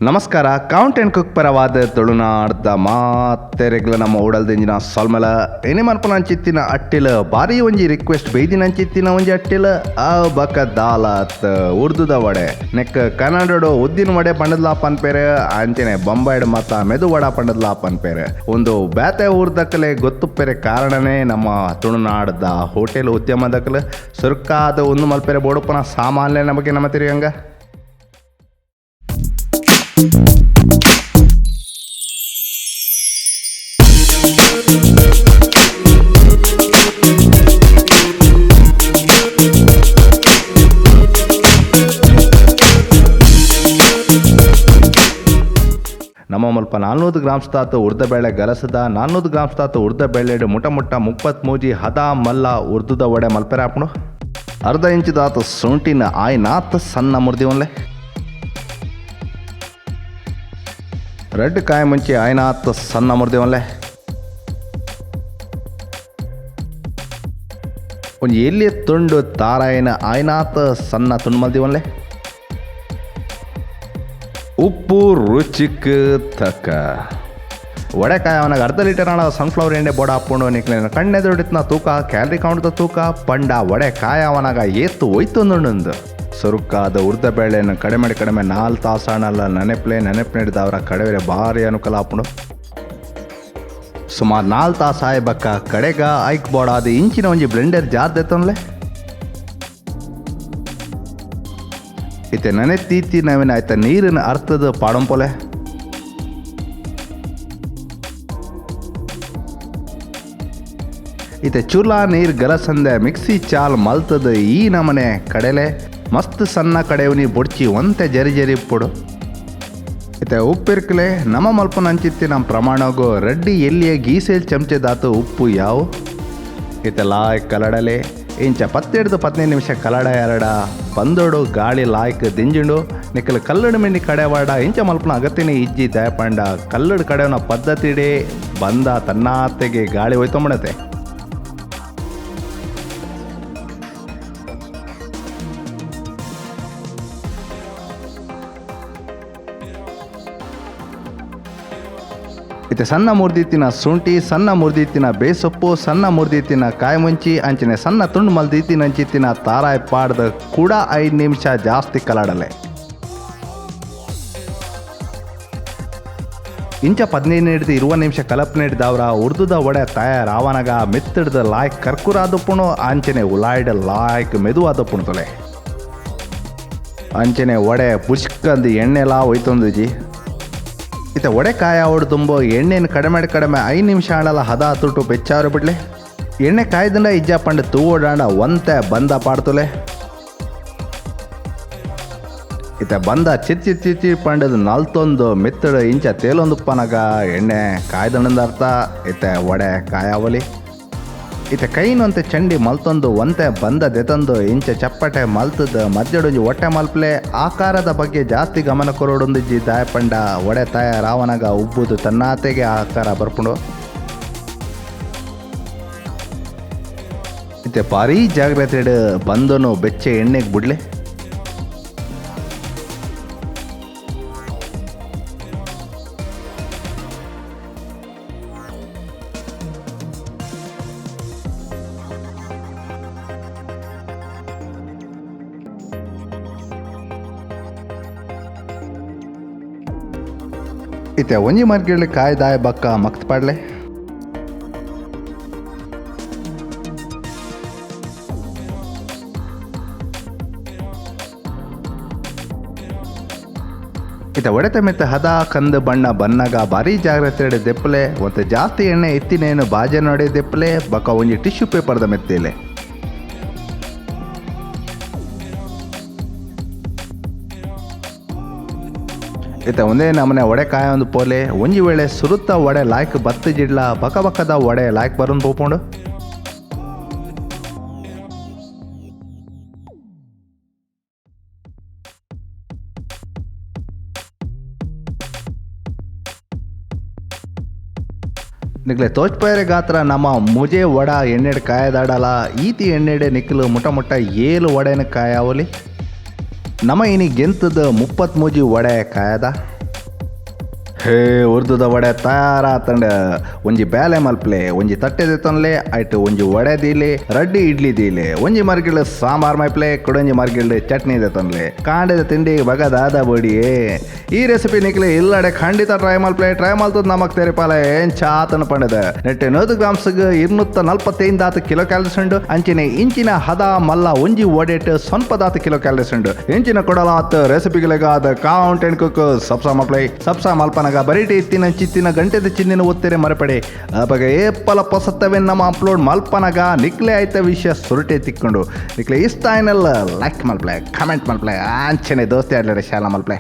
ನಮಸ್ಕಾರ, count and cook ಪರವಾದ ತುಳುನಾಡ್ದ ಮಾತೆರೆಗ್ಲ ನಮ್ಮ ಉಡಲ್ದಿಂಜಿನ ಸೊಲ್ಮೆಲ. ಇನಿ ಮನ್ಪುನಂಚಿತ್ತಿನ ಅಟ್ಟಿಲ್ ಬಾರಿ ಒಂಜಿ ರಿಕ್ವೆಸ್ಟ್ ಬೈದಿನಂಚಿತ್ತಿನ ಒಂಜಿ ಅಟ್ಟಿಲ್ ಆ ಬಕ ದಾಲತ್ ಉರ್ದುದ ವಡೆ. ನೆಕ್ ಕನ್ನಡಡು ಉದ್ದಿನ ವಡೆ ಪಂಡದ್ಲಾ ಪನ್ಪೇರು, ಅಂಚನೆ ಬೊಂಬಾಯ್ಡ್ ಮಾತ ಮೆದು ವಡ ಪಂಡದ್ಲಾ ಪನ್ಪೇರು. ಒಂದು ಬೇತೆ ಊರ್ದಕ್ಕಲೆ ಗೊತ್ತುಪ್ಪೆರೆ ಕಾರಣನೇ ನಮ್ಮ ತುಳುನಾಡ್ದ ಹೋಟೆಲ್ ಉದ್ಯಮದಕ್ಕಲು ಸುರುಕಾದ ಒಂದು ಮಲ್ಪೆರೆ ಬೋಡುಪ್ಪನ ಸಾಮಾನ್ಯ ನಮಗೆ ನಮ್ಮ ತಿರಿಯಂಗ. ನಮ್ಮ ಮುಲ್ಪ 400 ಗ್ರಾಮ್ಸ್ ತಾತು ಉರ್ದ ಬೇಳೆ ಗಲಸದ 400 ಗ್ರಾಮ್ಸ್ ತಾತು ಉರ್ದ ಬೇಳೆ ಮುಟ ಮುಟ್ಟ 33 ಹದ ಮಲ್ಲ ಉರ್ದುದ ವಡೆ ಮಲ್ಪೆರೆ ಆಪುಂಡು. ಅರ್ಧ ಇಂಚು ದಾತು ಶುಂಠಿನ ಆಯ್ನಾತ್ ಸಣ್ಣ ಮುರ್ದಿ ಒನ್ಲೆ, ರೆಡ್ ಕಾಯಿ ಮುಂಚೆ ಆಯ್ನಾತ್ ಸಣ್ಣ ಮುರ್ದಿ ಒನ್ಲೆ, ಒಂಜಿ ಎಲ್ಲಿ ತುಂಡು ತಾರಾಯಿನ ಆಯ್ನಾತ್ ಸಣ್ಣ ತುಂಡು ಮಲ್ದಿ ಒನ್ಲೆ, ಉಪ್ಪು ರುಚಿಕ್ ತಕ್ಕ. ವಡೆಕಾಯಿ ಅವನಾಗ ಅರ್ಧ ಲೀಟರ್ ಆಣ ಸನ್ಫ್ಲವರ್ ಎಣ್ಣೆ ಬೋಡ ಹಾಕೊಂಡು ನಿಕ್ಲೇನ ಕಣ್ಣೆದುಡಿತ್ನ ತೂಕ ಕ್ಯಾಲರಿ ಕೌಂಟ್ದ ತೂಕ ಪಂಡ ವಡೆಕಾಯಿ ಅವನಾಗ ಏತ್ತು ಒಯ್ತೊಂದುಂಡು. ಸುರುಕಾದ ಉರ್ದ ಬೇಳೆಯನ್ನು ಕಡಿಮೆ ಕಡಿಮೆ 4 ತಾಸಾಣಲ್ಲ ನೆನಪ್ಲೆ ನೆನಪು ನೀಡಿದವರ ಕಡವೆರೆ ಭಾರಿ ಅನುಕೂಲ ಆಪುಂಡು. ಸುಮಾರು 4 ತಾಸು ಆಯ್ ಬಕ್ಕ ಕಡೆಗ ಐಕ್ ಬೋಡಾದ ಇಂಚಿನ ಒಂಜಿ ಬ್ಲೆಂಡರ್ ಜಾರ್ ದೆತ್ತೊನ್ಲೆ. ಇತ್ತೆ ನನೆ ತೀತಿ ನವಿನ ಆಯ್ತ ನೀರಿನ ಅರ್ಥದ ಪಾಡಂಪೊಲೆ. ಇತ್ತೆ ಚುಲಾ ನೀರು ಗಲಸಂದೆ ಮಿಕ್ಸಿ ಚಾಲ್ ಮಲ್ತದ ಈ ನಮನೆ ಕಡಲೆ ಮಸ್ತ್ ಸಣ್ಣ ಕಡೆಯವನಿ ಬೊಡ್ಚಿ ಒಂತೆ ಜರಿ ಜರಿ ಪೊಡು. ಇತ್ತೆ ಉಪ್ಪಿರ್ಕಲೆ ನಮ್ಮ ಮಲ್ಪನ ಅಂಚಿತ್ತಿ ನಮ್ಮ ಪ್ರಮಾಣಗು ರೆಡ್ಡಿ ಎಲ್ಲಿಯ ಗೀಸೇಲ್ ಚಮಚೆದಾತು ಉಪ್ಪು ಯಾವು. ಇತ್ತೆ ಲಾಯ್ ಕಲಡಲೆ ಇಂಚ 10-15 ನಿಮಿಷ ಕಲಡ ಎರಡ ಬಂದೋಡು ಗಾಳಿ ಲಾಯ್ಕ್ ದಿಂಜಿಂಡು ನಿಕ್ಕಲು ಕಲ್ಲಡು ಮಿಂಡಿ ಕಡೆವಾಡ ಇಂಚ ಮಲ್ಪನ ಅಗತ್ಯನೇ ಇಜ್ಜಿ ದಯಪಂಡ ಕಲ್ಲಡು ಕಡೆವನ ಪದ್ಧತಿಡೇ ಬಂದ ತನ್ನಾತೆಗೆ ಗಾಳಿ ಹೋಯ್ತೊಂಬಣತೆ. ಇತ್ತೆ ಸಣ್ಣ ಮುರ್ದಿತ್ತಿನ ಶುಂಠಿ, ಸಣ್ಣ ಮುರ್ದಿತ್ತಿನ ಬೇಸೊಪ್ಪು, ಸಣ್ಣ ಮುರ್ದಿತ್ತಿನ ಕಾಯಿ ಮುಂಚಿ, ಅಂಚನೆ ಸಣ್ಣ ತುಂಡು ಮಲ್ದಿತ್ತಿನ ಅಂಚಿತ್ತಿನ ತಾರಾಯ್ ಪಾಡ್ದ ಕೂಡ 5 ನಿಮಿಷ ಜಾಸ್ತಿ ಕಲಾಡಲೆ. ಇಂಚ 15-20 ನಿಮಿಷ ಕಲಪ್ ನೀಡಿದವರ ಉರ್ದುದ ವಡೆ ತಯಾರಾವನಗ ಮೆತ್ತಿಡ್ದ ಲಾಯ್ಕ್ ಕರ್ಕುರಾದಪ್ಪುಣು ಅಂಚನೆ ಉಲಾಯ್ಡ್ ಲಾಯ್ಕ್ ಮೆದುವಾದಪ್ಪುಣು ತೊಲೆ. ಅಂಚನೆ ವಡೆ ಪುಷ್ಕಂದು ಎಣ್ಣೆಲಾ ಒಯ್ತೊಂದುಜಿ. ಇತ್ತೆ ವಡೆ ಕಾಯ ಅವಡು ತುಂಬ ಎಣ್ಣೆನ ಕಡಿಮೆ ಕಡಿಮೆ 5 ನಿಮಿಷ ಆಣಲ್ಲ ಹದ ತುಟ್ಟು ಬೆಚ್ಚಾರು ಬಿಡ್ಲೆ. ಎಣ್ಣೆ ಕಾಯ್ದಂಡ ಇಜ್ಜ ಪಂಡ ತೂವೋಡಾಂಡ ಒಂತೆ ಬಂದ ಪಾಡ್ತುಲೆ. ಇತ್ತೆ ಬಂದ ಚಿರ್ ಚಿರ್ ಚಿರ್ ಚಿರ್ ಪಂಡದ ನಲ್ತೊಂದು ಮೆತ್ತಡು ಇಂಚ ತೇಲೊಂದುಪ್ಪನಗ ಎಣ್ಣೆ ಕಾಯ್ದಂಡಂದ ಅರ್ಥ ಇತ್ತೆ ವಡೆ ಕಾಯಾವಲಿ. ಇತ್ತೆ ಕೈನೊಂತೆ ಚಂಡಿ ಮಲ್ತೊಂದು ಒಂತೆ ಬಂದ ದೆತಂದು ಇಂಚ ಚಪ್ಪಟೆ ಮಲ್ತದ ಮಧ್ಯಡೊಂಜಿ ಹೊಟ್ಟೆ ಮಲ್ಪಲೆ. ಆಕಾರದ ಬಗ್ಗೆ ಜಾಸ್ತಿ ಗಮನ ಕೊರೋಡೊಂದಿಜ್ಜಿ ದಾಯಪಂಡ ಒಡೆ ತಯಾರಾವನಗ ಉಬ್ಬುದು ತನ್ನಾತೆಗೆ ಆಕಾರ ಬರ್ಪುಂಡು. ಇತ್ತೆ ಭಾರೀ ಜಾಗ್ರತೆ ಬಂದನು ಬೆಚ್ಚೆ ಎಣ್ಣೆಗೆ ಬಿಡ್ಲೆ. ಇತ್ತೆ ಒಂಜಿ ಮರ್ಗಿಳಿ ಕಾಯ್ದಾಯ ಬಕ್ಕ ಮಕ್ತ್ ಪಾಡ್ಲೆ. ಇತ್ತೆ ಒಡೆತ ಮೆತ್ತ ಹದ ಕಂದು ಬಣ್ಣ ಬನ್ನಗ ಭಾರಿ ಜಾಗ್ರತೆ ದೆಪ್ಪಲೆ. ಒಂತೆ ಜಾಸ್ತಿ ಎಣ್ಣೆ ಎತ್ತಿನೇನು ಬಾಜೆ ನೋಡಿ ದೆಪ್ಪಲೆ ಬಕ್ಕ ಒಂಜಿ ಟಿಶ್ಯೂ ಪೇಪರ್ದ ಮೆತ್ತೇಲೆ. ಇತ್ತೆ ಒಂದೇ ನಮನೆ ವಡೆ ಕಾಯ ಒಂದು ಪೋಲೆ. ಒಂಜಿ ವೇಳೆ ಸುರುತ್ತ ವಡೆ ಲಾಯ್ಕ್ ಬತ್ತು ಜಿಡ್ಲ ಬಕ ಬಕದ ವಡೆ ಲಾಯ್ಕ್ ಬರೋನ್ ಪೋಪುಂಡು. ನಿಕ್ಲೆ ತೋಚ್ಪೇರೆ ಗಾತ್ರ ನಮ್ಮ ಮುಜೆ ವಡ ಎಣ್ಣೆಡ್ ಕಾಯದಾಡಲ. ಈತಿ ಎಣ್ಣೆಡೆ ನಿಕ್ಕಲು ಮುಟ ಮುಟ್ಟ 7 ವಡೆನ ಕಾಯಾವಲಿ. ನಮ್ಮ ಇನಿ ಗೆಂತದ 33 ವಡೆ ಕಾಯದ. ಹೇ, ಉರ್ದುದ ವಡೆ ತಯಾರಾತಂಡ. ಒಂಜಿ ಬೇಲೆ ಮಲ್ಪ್ಲೆ, ಒಂಜಿ ತಟ್ಟೆ ದೆತ್ತೊನ್ಲೆ, ಐಟ್ ಒಂಜಿ ವಡೆ ದೀಲೆ, ರಡ್ಡಿ ಇಡ್ಲಿ ದೀಲೆ, ಒಂಜಿ ಮರ್ಗಿಲ್ ಸಾಂಬಾರ್ ಮೈಪ್ಲೆ, ಕುಡೊಂಜಿ ಮರ್ಗಿಲ್ ಚಟ್ನಿ ದೆತ್ತೊನ್ಲೆ. ಕಾಂಡೆದ ತಿಂಡಿ ಬಗದಾದ ಬಡಿಯೇ. ಈ ರೆಸಿಪಿ ನಿಕ್ಲೆ ಇಲ್ಲಡೆ ಖಂಡಿತ ಟ್ರೈ ಮಲ್ಪ್ಲೆ. ಟ್ರೈ ಮಲ್ತದ ನಮಕ್ ತೆರಿಪಾಲೆ ಏನ್ ಚಾತನ ಪಂಡದ. ನೆಟ್ಟೆ 100 ಗ್ರಾಮ್ಸ್ಗ್ 245 ದಾತ್ ಕಿಲೋ ಕ್ಯಾಲರೀಸ್ ಉಂಡು. ಅಂಚನೆ ಇಂಚಿನ ಹದ ಮಲ್ಲ ಒಂಜಿ ವಡೆಟ್ 9 ದಾತ್ ಕಿಲೋ ಕ್ಯಾಲರೀಸ್ ಉಂಡು. ಇಂಚಿನ ಕೊಡಲಾತ್ ರೆಸಿಪಿಗಳಿಗಾದ ಕೌಂಟ್ ಅಂಡ್ ಕುಕ್ ಸಬ್ಸಾ ಮಲ್ಪ್ಲೆ. ಸಬ್ಸಾ ಮಲ್ಪನಗ ಬರೀಟಿ ಇತ್ತಿನ ಚಿತ್ತಿನ ಗಂಟೆದ ಚಿನ್ನಿನ ಒತ್ತಿರೆ ಮರಪಡೆ. ಅಪಗ ಏಪಲ ಪೊಸತ್ತವೆ ನಮ್ಮ ಅಪ್ಲೋಡ್ ಮಲ್ಪನಗ ನಿಕ್ಲೆ ಆಯ್ತ ವಿಷಯ ಸುರುಟೆ ತಿಕ್ಕೊಂಡು. ನಿಕ್ಲೆ ಇಷ್ಟ ಆಯ್ನಲ್ಲ ಲೈಕ್ ಮಲ್ಪ್ಲೆ, ಕಮೆಂಟ್ ಮಲ್ಪ್ಲೆ, ಅಂಚನೆ ದೋಸ್ತಿ ಆಡ್ಲಡೆ ಶಾಲ ಮಲ್ಪ್ಲೆ.